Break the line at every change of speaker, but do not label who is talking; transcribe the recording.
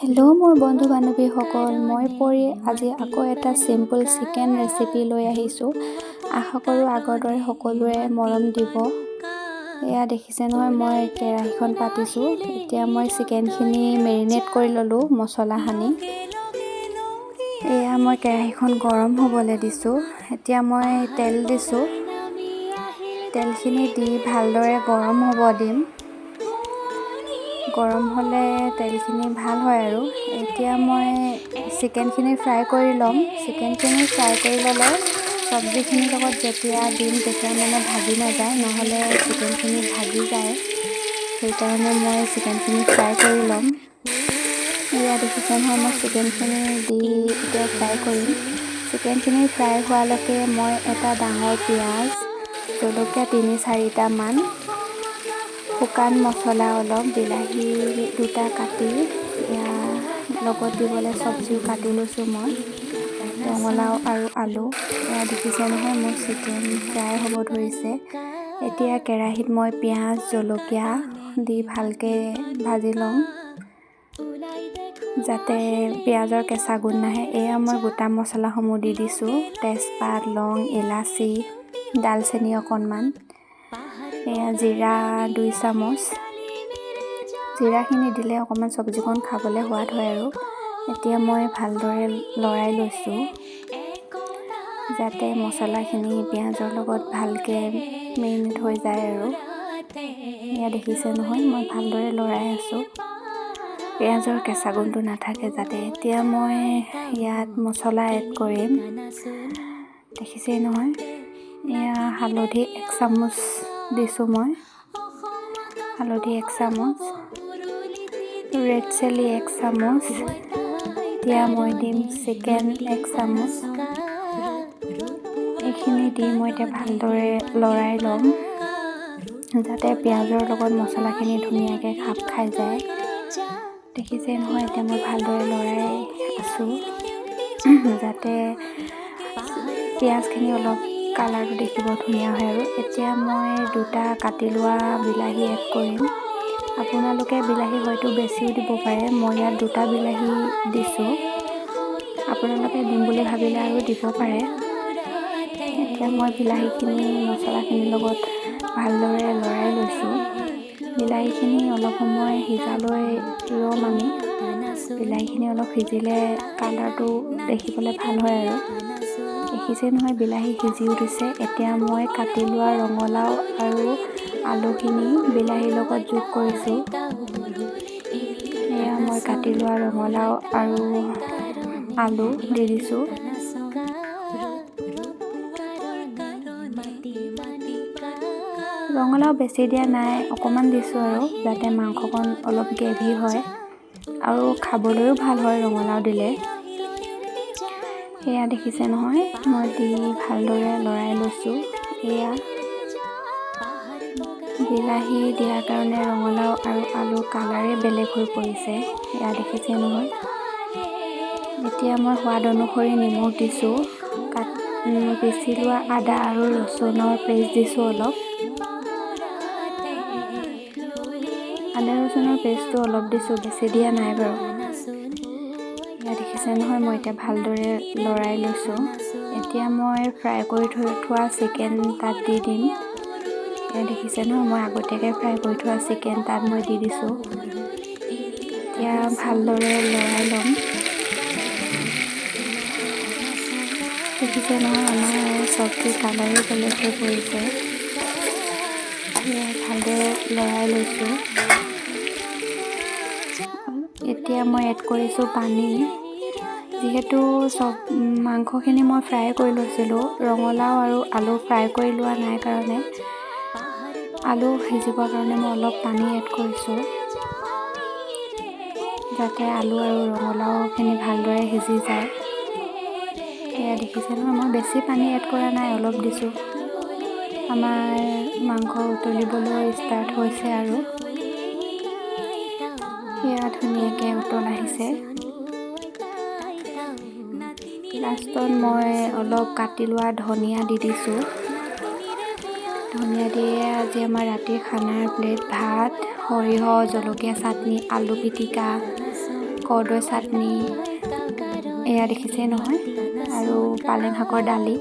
Hello' মোৰ বন্ধু বান্ধৱীসকল, মই পৰি আজি আকৌ এটা চিম্পল চিকেন ৰেচিপি লৈ আহিছোঁ। আশা কৰোঁ আগৰ দৰে সকলোৱে মৰম দিব। এয়া দেখিছে নহয়, মই কেৰাহীখন পাতিছোঁ। এতিয়া মই চিকেনখিনি মেৰিনেট কৰি ল'লোঁ মছলা সানি। এয়া মই কেৰাহীখন গৰম হ'বলৈ দিছোঁ। এতিয়া মই তেল দিছোঁ। তেলখিনি দি ভালদৰে গৰম হ'ব দিম। গৰম হ'লে তেলখিনি ভাল হয় আৰু। এতিয়া মই চিকেনখিনি ফ্ৰাই কৰি ল'ম। চিকেনখিনি ফ্ৰাই কৰি ল'লে চব্জিখিনিৰ লগত যেতিয়া দিম তেতিয়া মানে ভাগি নাযায়, নহ'লে চিকেনখিনি ভাগি যায়। সেইকাৰণে মই চিকেনখিনি ফ্ৰাই কৰি ল'ম। এয়া দেখিছে নহয়, মই চিকেনখিনি দি এতিয়া ফ্ৰাই কৰিম। চিকেনখিনি ফ্ৰাই হোৱালৈকে মই এটা ডাঙৰ পিঁয়াজ, জলকীয়া 3-4টামান, শুকান মছলা অলপ, বিলাহী 2টা কাটি ইয়াৰ লগত দিবলৈ চব্জিও কাটি লৈছোঁ মই, ৰঙালাও আৰু আলু। এয়া দেখিছে নহয়, মোৰ চিকেন ফ্ৰাই হ'ব ধৰিছে। এতিয়া কেৰাহীত মই পিঁয়াজ, জলকীয়া দি ভালকৈ ভাজি ল'ম, যাতে পিঁয়াজৰ কেঁচা গোন্ধ নাহে। এয়া মই গোটা মছলাসমূহ দি দিছোঁ, তেজপাত, লং, ইলাচি, ডালচেনি অকণমান, এয়া জিৰা 2 চামুচ। জিৰাখিনি দিলে অকণমান চব্জিকণ খাবলৈ সোৱাদ হয় আৰু। এতিয়া মই ভালদৰে লৰাই লৈছোঁ, যাতে মছলাখিনি পিঁয়াজৰ লগত ভালকৈ মেৰিনেট হৈ যায় আৰু। এয়া দেখিছে নহয়, মই ভালদৰে লৰাই আছোঁ, পিঁয়াজৰ কেঁচা গোন্ধটো নাথাকে যাতে। এতিয়া মই ইয়াত মছলা এড কৰিম। দেখিছেই নহয়, এয়া হালধি 1 চামুচ দিছোঁ মই, হালধি 1 চামুচ, ৰেড চিলি 1 চামুচ। এতিয়া মই দিম চিকেন 1 চামুচ। এইখিনি দি মই এতিয়া ভালদৰে লৰাই ল'ম, যাতে পিঁয়াজৰ লগত মছলাখিনি ধুনীয়াকৈ খাপ খাই যায়। দেখিছে নহয়, এতিয়া মই ভালদৰে লৰাই আছোঁ, যাতে পিঁয়াজখিনি অলপ কালাৰটো দেখিব ধুনীয়া হয় আৰু। এতিয়া মই 2টা কাটি লোৱা বিলাহী এড কৰিম। আপোনালোকে বিলাহী হয়তো বেছিও দিব পাৰে, মই ইয়াত 2টা বিলাহী দিছোঁ। আপোনালোকে দিম বুলি ভাবিলে আৰু দিব পাৰে। এতিয়া মই বিলাহীখিনি মছলাখিনিৰ লগত ভালদৰে লৰাই লৈছোঁ। বিলাহীখিনি অলপ সময় সিজালৈ ৰ'ম আমি। বিলাহীখিনি অলপ সিজিলে কালাৰটো দেখিবলৈ ভাল হয় আৰু। দেখিছে নহয়, বিলাহী সিজি উঠিছে। এতিয়া মই কাটি লোৱা ৰঙালাও আৰু আলুখিনি বিলাহীৰ লগত যোগ কৰিছোঁ। এয়া মই কাটি লোৱা ৰঙালাও আৰু আলু দি দিছোঁ। ৰঙালাও বেছি দিয়া নাই, অকণমান দিছোঁ আৰু, যাতে মাংসকণ অলপ গ্ৰেভি হয় আৰু খাবলৈও ভাল হয় ৰঙালাও দিলে। এয়া দেখিছে নহয়, মই দি ভালদৰে লৰাই লৈছোঁ। এয়া বিলাহী দিয়াৰ কাৰণে ৰঙালাও আৰু আলুৰ কালাৰেই বেলেগ হৈ পৰিছে। এয়া দেখিছে নহয়। এতিয়া মই সোৱাদ অনুসৰি নিমখ দিছোঁ, পিচি লোৱা আদা আৰু ৰচুনৰ পেষ্ট দিছোঁ অলপ। আদা ৰচুনৰ পেষ্টটো অলপ দিছোঁ, বেছি দিয়া নাই বাৰু। এয়া দেখিছে নহয়, মই এতিয়া ভালদৰে লৰাই লৈছোঁ। এতিয়া মই ফ্ৰাই কৰি থোৱা চিকেন তাত দি দিম। এয়া দেখিছে নহয়, মই আগতীয়াকৈ ফ্ৰাই কৰি থোৱা চিকেন তাত মই দি দিছোঁ। এতিয়া ভালদৰে লৰাই ল'ম। দেখিছে নহয়, আমাৰ চব্জিৰ কালাৰেই বেলেগ হৈ পৰিছে। ভালদৰে লৰাই লৈছোঁ। এতিয়া মই এড কৰিছোঁ পানী। যিহেতু চব মাংসখিনি মই ফ্ৰাই কৰি লৈছিলোঁ, ৰঙালাও আৰু আলু ফ্ৰাই কৰি লোৱা নাই কাৰণে আলু সিজিবৰ কাৰণে মই অলপ পানী এড কৰিছোঁ, যাতে আলু আৰু ৰঙালাওখিনি ভালদৰে সিজি যায়। এয়া দেখিছে নহয়, মই বেছি পানী এড কৰা নাই, অলপ দিছোঁ। আমাৰ মাংস উতলিবলৈ ষ্টাৰ্ট হৈছে আৰু। এয়া ধুনীয়াকৈ উতল আহিছে। লাষ্টত মই অলপ কাটি লোৱা ধনিয়া দি দিছোঁ। ধনিয়া দিয়ে আজি আমাৰ ৰাতিৰ খানাৰ প্লেট ভাত, সৰিয়হ, জলকীয়া চাটনি, আলু পিটিকা, কৰ্দৈ চাটনি, এয়া দেখিছেই নহয়, আৰু পালেং শাকৰ দালি।